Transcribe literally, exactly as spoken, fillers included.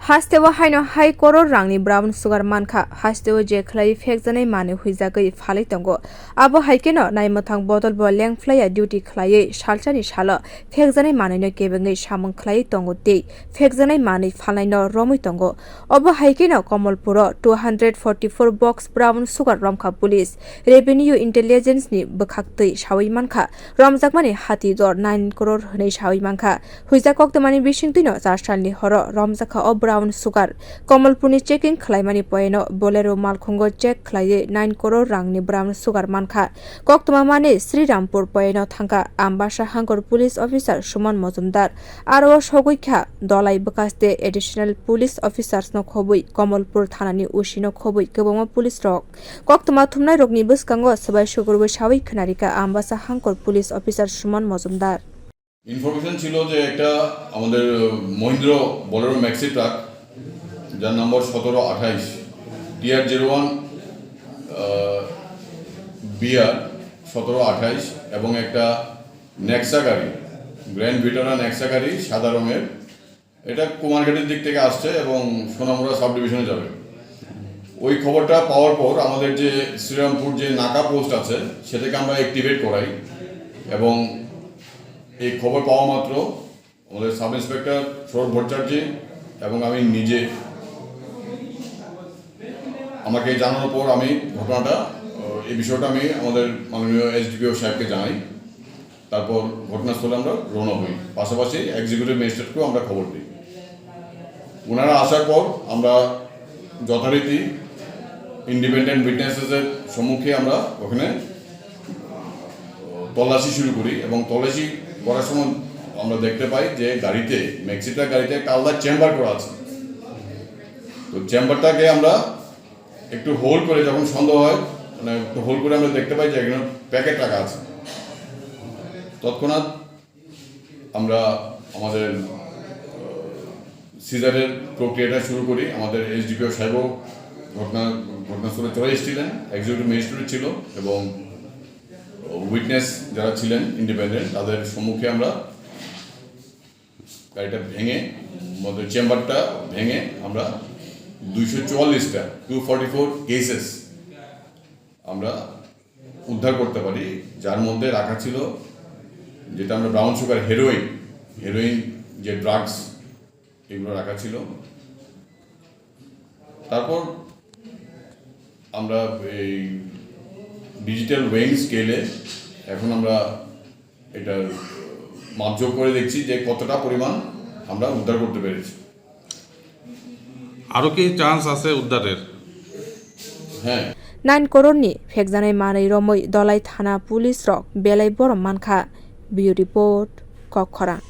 Hasteo haino hai koror rangni brown sugar mankha, hasteo je khlaiwi phekjanai manwi huijagwi phalwi tongo. Abo hai kheno naimwthang bodol bo lengphlaiya duty khlaiwi salsani salo phekjanai manwino kebengwi samung khlaiwi tongo tei phekjanai manwi phalnaino romwi tongo. Obo hai kheno Komolpuro two hundred forty-four box brown sugar romkha police. Revenue Intelligence ni bwkhaktwi sawi mankha, romjakmani hati dor nine crore hwnwi sawi mankha. Huijak koktwmani bisingtwino char salni horo romjakha o brown sugar. Komolpurni checking khlaimani poyeno Bolero malkhungo check khlaiwi nine crore rangni brown sugar mankha. Koktwma mani Srirampur poyeno thangkha. Ambasa Hangkor police officer Suman Mojumdar aro o sogwi kha. Dolai bwkhaste additional police officers no khobwi Komolpur thanani O C no khobwi kwbangma police rok koktwma thumnai rokni bwskango swbai sukurwi sawi khwnarikha Ambasa Hangkor police officer Suman Mojumdar. Information ছিল যে একটা আমাদের Mahindra Bolero maxi truck, যার নম্বর সতেরো আঠাইশ, TR zero one BR সতেরো আঠাইশ, এবং একটা নেক্সা গাড়ি, গ্র্যান্ড ভিটারা নেক্সা গাড়ি, সাদা রঙের, এটা কুমারঘাটের দিক থেকে আসছে এবং সোনামুড়া সাব ডিভিশনে যাবে। ওই খবরটা পাওয়ার পর আমাদের যে শ্রীরামপুর যে নাকা পোস্ট আছে, সেটাকে আমরা অ্যাক্টিভেট করাই, এবং এই খবর পাওয়া মাত্র আমাদের সাব ইন্সপেক্টর সৌরভ ভট্টাচার্য এবং আমি নিজে, আমাকে জানানোর পর আমি ঘটনাটা, আহ, এই বিষয়টা আমি আমাদের মাননীয় এসডিপিও সাহেবকে জানাই। তারপর ঘটনাস্থলে আমরা রওনা হই, পাশাপাশি এক্সিকিউটিভ ম্যাজিস্ট্রেটকেও আমরা খবর দিই। ওনারা আসার পর আমরা যথারীতি ইন্ডিপেন্ডেন্ট উইটনেসেসের সম্মুখে আমরা ওখানে তল্লাশি শুরু করি, এবং তল্লাশি করার সময় আমরা দেখতে পাই যে গাড়িতে, ম্যাক্সিটা গাড়িতে একটা আলাদা চেম্বার করা আছে। তো চেম্বারটাকে আমরা একটু হোল্ড করে, যখন সন্দেহ হয়, মানে, একটু হোল্ড করে আমরা দেখতে পাই যে এখানে প্যাকেট রাখা আছে। তৎক্ষণাৎ আমরা আমাদের, আহ, সিজারের প্রক্রিয়াটা শুরু করি। আমাদের এসডিপিও সাহেবও ঘটনা, ঘটনাস্থলে চলে এসেছিলেন, এক্সিকিউটিভ ম্যাজিস্ট্রেট ছিল এবং উইটনেস যারা ছিলেন ইন্ডিপেন্ডেন্ট, তাদের সম্মুখে আমরা গাড়িটা ভেঙে, মধ্যে চেম্বারটা ভেঙে আমরা দুইশো চুয়াল্লিশটা, টু ফর্টি ফোর কেসেস আমরা উদ্ধার করতে পারি, যার মধ্যে রাখা ছিল, যেটা আমরা ব্রাউন সুগার, হেরোইন, হেরোইন যে ড্রাগস, এগুলো রাখা ছিল। তারপর আমরা এই ডিজিটাল ওয়েইং স্কেলে এখন আমরা এটার মাপজোক করে দেখছি যে কতটা পরিমাণ আমরা উদ্ধার করতে পেরেছি। আরো কি চান্স আছে উদ্ধারের? হ্যাঁ। Nine crore ni phekjanai manwi romwi Dolai thana police rok belai borom mankha. Bureau report, Kokkhorang.